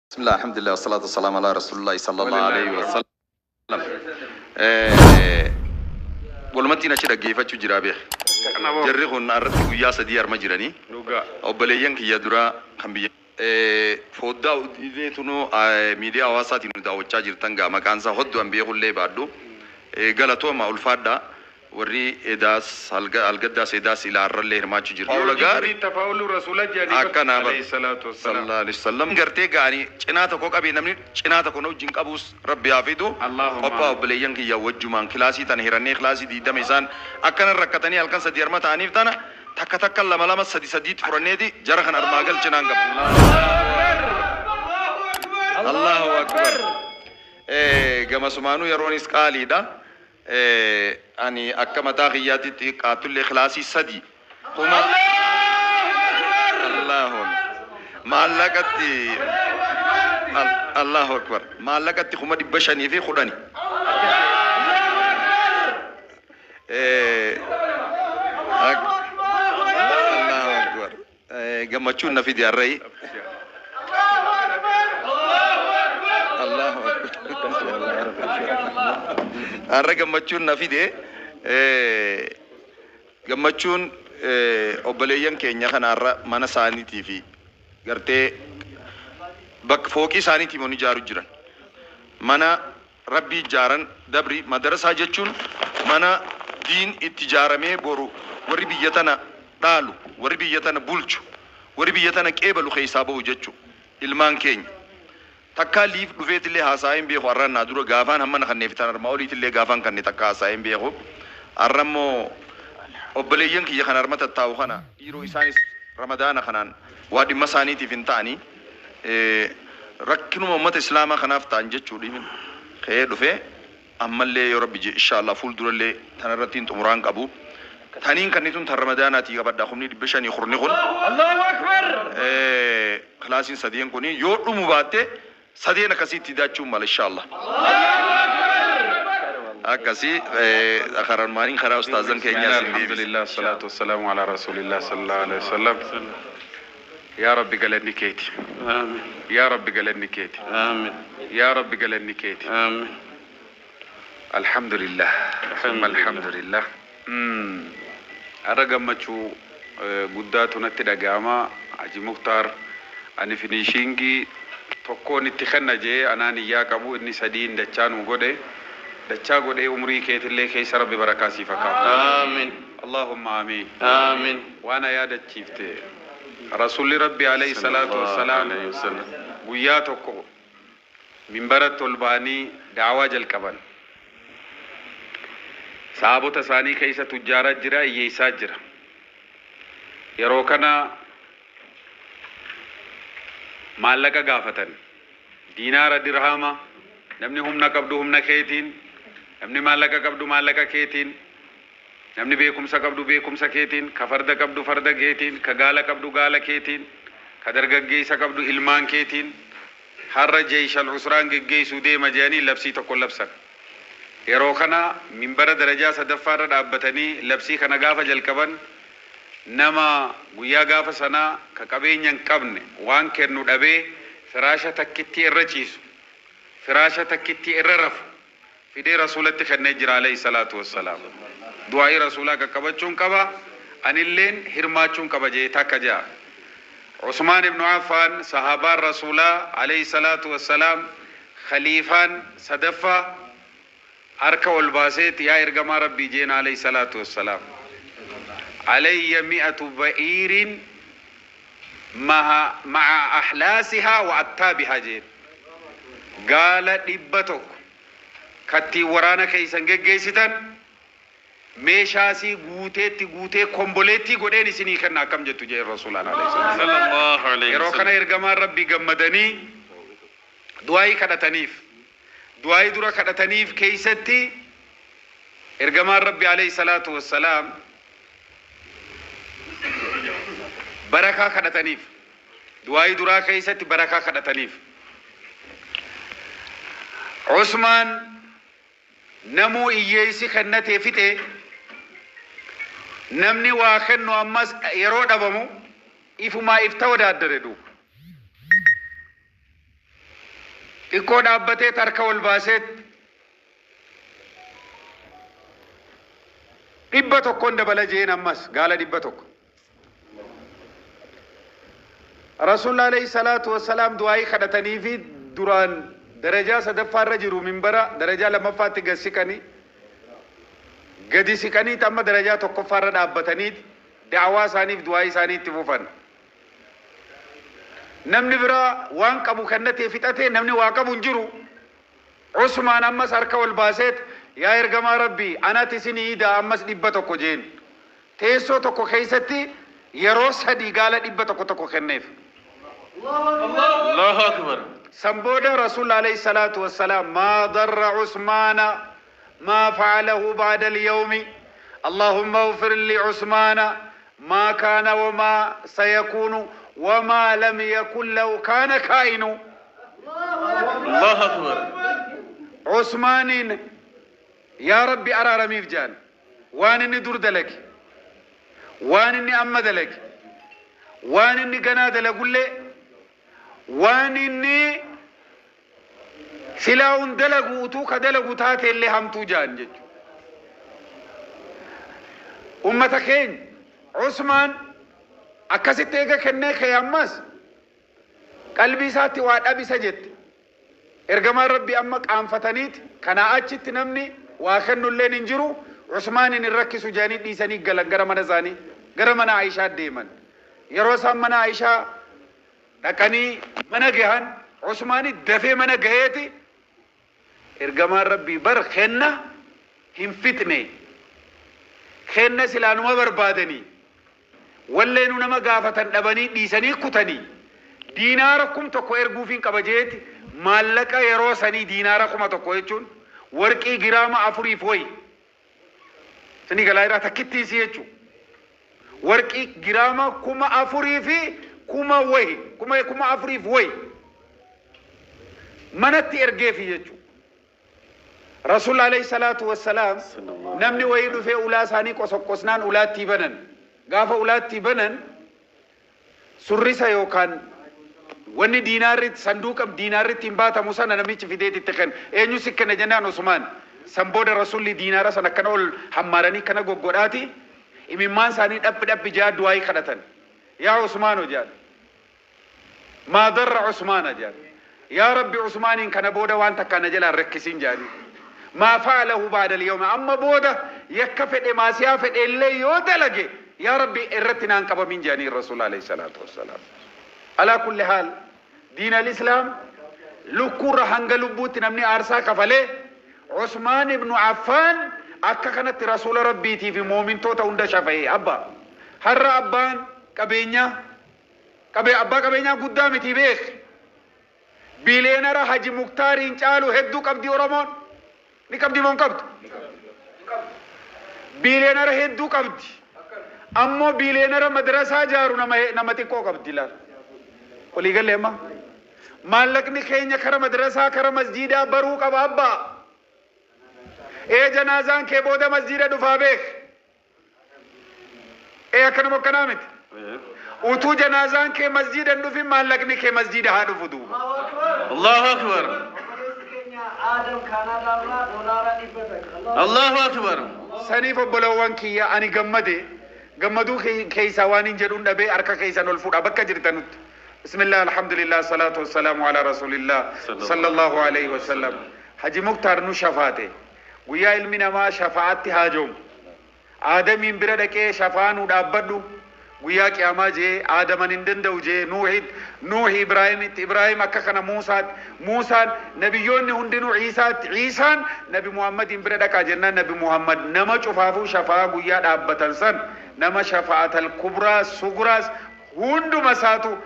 Bismillah, alhamdulillah, wassalatu wassalamu ala rasulillahi sallallahu alaihi wasallam. Walumattiin achi dhaggeeffachuu jira beek. Jarri kun irratti guyyaa 3 arma jiranii. Obboleeyyan kiyya duraa kan biyya foddaa udileetunuu miidiyaa hawaasaatiin nu daawwachaa jirtan gaa maqaan isaa hoddu an beekullee baadhu. Galatooma, ulfaadhaa. Warri edaas halgaddaas edaas ilaa arrallee hirmaachuu jirti. Oola gaari. Tafaa'ulu rasuula jedhanii Akkana bar. Alayhi salaatu wassalaam. Sallallahu alaihi wasallam. Gartee ga'anii cinaa tokko qabee namni cinaa tokko na wajjin qabuus Rabbi haa fidu. Allahumma Qophaa obboleeyyan kiyya wajjumaan kilaasii tana hirannee kilaasii 20 isaan akkana rakkatanii halkan 3 harma ta'aniif tana takka takka lama lama sadi sadiitti furanneeti jara kan armaa galchinaan qabu. Allahu akbar. Gamasumaanuu yeroonis qaaliidha. Ani akka mataa kiyyaatitti xiqqaattullee kilaasii 3 kuma Allahu maallaqatti Allahu akbar maallaqatti 510,000. Allahu akbar. Gammachuun na fide har'ayi. Allahu akbar. Har'a gammachuun na fide. Gammachuun obboleeyyan keenya kana har'a mana isaaniitii fi gartee bakka fooqii isaaniitii moo ni ijaaru jiran. Mana Rabbii ijaaran dabri madarasaa jechuun mana diin itti ijaaramee boru warri biyya tana dhaalu, warri biyya tana bulchu, warri biyya tana qeebalu keessaa bahu jechu. Ilmaan keenya. Takkaa liif dhufeetillee haasa'ee hin beeku arraan naa dura gaafaan hammana kanneef tan armaa oliitillee gaafaan kanne takkaa haasa'ee hin beeku. Arra immoo obboleeyyan kiyya kan arma tattaa'u kana dhiiroo isaanis Ramadaana kanaan waa dhimma isaaniitiif hin ta'anii rakkinuma ummata Islaamaa kanaaf ta'an jechuudhiifin ka'ee dhufe. Ammallee yoo Rabbi je'e inshaa Allah fuuldurallee tanarrattiin xumuraan qabu. Taniin kanni tun tan Ramadaanaatii qabadha 500,000 kurni kun. Allahu Akbar! Kilaasiin sadeen kuni yoo dhumu baatte sadeen akkasiitti daachuun mala inshaa Allah. Akkasii karanmaaniin karaa ustaazan keenyaa isin deebisa. Alhamdulillah, salatu wassalamu ala rasulillah sallallahu alaihi wasallam. Yaa Rabbi, galanni keeti. Amiin. Yaa Rabbi, galanni keeti. Amiin. Yaa Rabbi, galanni keeti. Amiin. Alhamdulillah, summa alhamdulillah. Har'a gammachuu guddaatu natti dhaga'ama. Haji Muktaar ani finishingii tokkoon itti kenna jee anaan iyyaa qabu inni sadiin dachaa nuu godhe. Dachaa godhee umrii keetillee keessa Rabbi barakaa siif haa kaa'u. Amiin. Allahumma amiin. Amiin. Waan na yaadachiifte, Rasuulli Rabbi alayhi salaatu wassalaam Alayhi wasallam. guyyaa tokko minbaratti ol ba'anii da'awaa jalqaban. Sahaabota isaanii keessa tujjaara jira, hiyyeessaa jira. Yeroo kana maallaqa gaafatan. Diinaara, dirhama, namni humna qabdu humna keetiin, namni maallaqa qabdu maallaqa keetiin, namni beekumsa qabdu beekumsa keetiin, ka farda qabdu farda keetiin, ka gaala qabdu gaala keetiin, ka dargaggeessa qabdu ilmaan keetiin har'a jeeshal usraan geggeessuu deema jedhanii labsii tokko labsan. Yeroo kana minbara darajaa sadaffaarra dhaabbatanii labsii kana gaafa jalqaban, nama guyyaa gaafa sanaa ka qabeenya hin qabne, waan kennu dhabee firaasha takkittii irra ciisu, firaasha takkittii irra rafu fidee Rasuulatti kennee jira alayhi salaatu wassalaam. Du'aa'ii Rasuulaa qaqqabachuun qaba, anilleen hirmaachuun qaba jee takka ja'a. Usmaan ibnu Affaan, sahaabaan Rasuulaa alayhi salaatu wassalaam, khaliifaan sadaffaa, harka ol baaseeti yaa ergamaa Rabbii jeen alayhi salaatu wassalaam. Alayya mi'atu ba'iirin ma'a ahlaasihaa wa attaabihaa jeen. Gaala 100 kattiin waraana keessan geggeessitan meeshaasii guuteetti guutee komboleettii godheen isinii kenna, akkam jettu jeen Rasuulaan alayhi salaatu. Sallallahu alayhi Yeroo kana wasallam. ergamaan Rabbii gammadanii du'aayii kadhataniif. Du'aayii dura kadhataniif keessatti ergamaan Rabbi alayhi salaatu wassalaam barakaa kadhataniif. Du'aayii duraa keessatti barakaa kadhataniif. Usmaan namuu hiyyeessi kennatee fixe, namni waa kennu ammas yeroo dhabamu ifumaa ifta wadaaddare duuba. Xiqqoo dhaabbatee harka ol baaseet 100 dabala jeen ammas gaala 100. Rasuulli alayhi salaatu wassalaam du'aayii kadhatanii fi duraan darajaa sadaffaarra jiru minbara darajaa lammaffaatti gad siqanii gadi siqanii amma darajaa tokkoffaarra dhaabbataniiti da'awaa isaaniif du'aayii isaanii itti fufan. Namni biraa waan qabu kennatee fixatee namni waa qabu hin jiru. Usmaan ammas harka ol baaseet yaa ergamaa Rabbii anati isin iidaa ammas 100 jeen. Teessoo tokko keessatti yeroo 3 gaala 100 kenneef. Allahu Akbar. San booda Rasuul alayhi salaatu wassalaam maa darra Usmaana maa fa'alahu ba'da al-yawmi Allahumma ighfir li Usmaana maa kaana wa maa sayakuunu wa maa lam yakun law kaana kaa'inu. Allahu Akbar. Usmaaniin yaa Rabbi araaramiif jaan waan inni dur dalage waan inni amma dalage waan inni ganaa dalagullee waan inni silaa hun dalagu utuu ka dalagu taate illee hamtuu jaan jechuudha. Ummata keenya Usmaan akkasitti eega kennee ka'e ammas qalbii isaatti waa dhabisa jette. Ergamaan Rabbi amma qaanfataniiti kanaa achitti namni waa kennulleen hin jiru Usmaanin hin rakkisu jedhanii dhiisanii galan gara mana isaanii gara mana Aayishaa deeman. Yeroo isaan mana Aayishaa dhaqanii mana gahan Usmaani dafee mana gaheeti ergamaan Rabbii bar kenna hin fixne kenna silaanuma barbaadanii walleenu nama gaafatan dhabanii dhiisanii kutanii diinaara 1000 erguufiin qaba jeeti maallaqa yeroo sanii diinaara 1000 jechuun warqii giraama 4 wayi sanii galaa irraa takkittiisii jechuun warqii giraama 4000 fi 1000 wayi 4000 wayi manatti ergeefi jechuun. Rasuul alayhi salaatu wassalaam namni wayii dhufee ulaa isaanii qosoqqosnaan ulaatti banan. Gaafa ulaatti banan surrisa yookaan wanni diinaarri sanduuqa diinaarritti hin baatamu sana namichi fideet itti kenna. Eenyu si kenna jennaan Usmaan. San booda Rasuulli diinaara sana akkana ol hammaaranii kana goggodhaati imimmaan isaanii dhabbi dhabbi jaa du'aayii kadhatan. Yaa Usmaano jaan. Maa darra Usmaana jaan. Yaa Rabbi Usmaaniin kana booda waan takka na jalaan rakkisiin jaanii. Maa fa'alahu ba'da al-yawma amma booda yakka fedhe maasiyaa fedhe illee yoo dalage yaa Rabbi irratti naan qabamin jaanii Rasuul alayhi salaatu wassalaam. Alaa kulli haal diin al-Islaam lukkuurra hanga lubbuutti namni aarsaa kafalee Usmaan ibnu Affaan akka kanatti Rasuula Rabbiitii fi muumintoota hunda shafa'e abba. Har'a abbaan qabeenyaa abbaa qabeenyaa guddaa miti beek. Biliyeenara Haji Muktaariin caalu hedduu qabdi Oromoon. Ni qabdi moo hin qabdu? Biliyeenara hedduu qabdi. Ammoo biliyeenara madrasaa jaaru nama xiqqoo qabdi laal. Walii galee amma. Maallaqni keenya kara madrasaa kara masjiidaa baruu qaba abbaa. Ee janaazaan kee booda masjiida dhufaa beek. Ee akkanuma akkanaa miti. Utuu janaazaan kee masjiida hin dhufin maallaqni kee masjiida haa dhufu duuba. Allahu Akbar. Allahu Akbar. Saniif obbolowwan kiyya ani gammade gammaduu keessaa waan hin jedhuun dhabee harka keessan ol fuudha bakka jirtanutti. Bismillah, alhamdulillah, salatu wassalamu ala rasulillah sallallahu alayhi wa sallam. Haji Muktaar nu shafaate. Guyyaa ilmi namaa shafaatti haajoomu. Aadamiin bira dhaqee shafaa nu dhaabbadhu. Guyyaa qiyaamaa jee Aadaman hin danda'u jee Nuuhi Ibraahimitti Ibraahim akka kana Muusaatti Muusaan nabiyyoonni hundinuu Iisaatti Iisaan nabi Muhammadiin bira dhaqaa jennaan nabi Muhammad nama cufaafuu shafaa guyyaa dhaabbatan san nama shafa'atal kubraa suguraas hunduma isaatu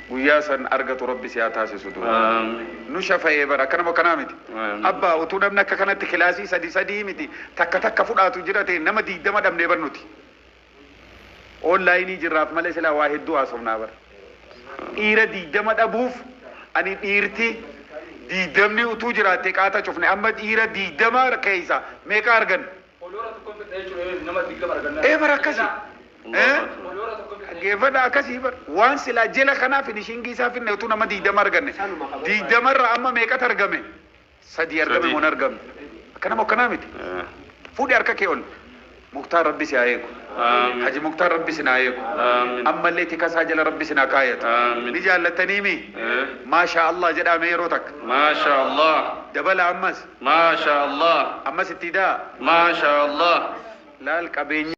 guyyaa san argatu Rabbi si haa taasisu duuba. Nu shafa'ee bara akkanuma akkanaa miti. Abbaa utuu namni akka kanatti kilaasii 3 miti takka takka fudhaatu jira ta'e nama 20 dhabnee bar nuti. Onlaayinii jirraaf malee silaa waa hedduu haasofnaa bara. Dhiira 20 dhabuuf ani dhiirti 20 utuu jiraatte qaata cufne amma dhiira 20 keessa meeqa argan? Ee bara akkasi. Dhaggeeffadha akkasii bar waan silaa jela kanaa finishingii isaa finne utuu nama 20 arganne 20rra amma meeqatu argame? 3 argame. Sadii. Moo hin argamne? Akkanama akkanaa miti. Fuudhi harka kee ol. Muktaar, Rabbi si haa eegu. Amiin. Haji Muktaar, Rabbi si haa eegu. Amiin. Ammallee tikasaa jala Rabbi si haa kaayatu. Amiin. Ni jaallattaniimi? Eh. Maashaa Allah jedhame yeroo takka. Maasha Allah. Dabala ammas. Maasha Allah. Ammas itti daa. Maasha Allah. Laal qabeenya.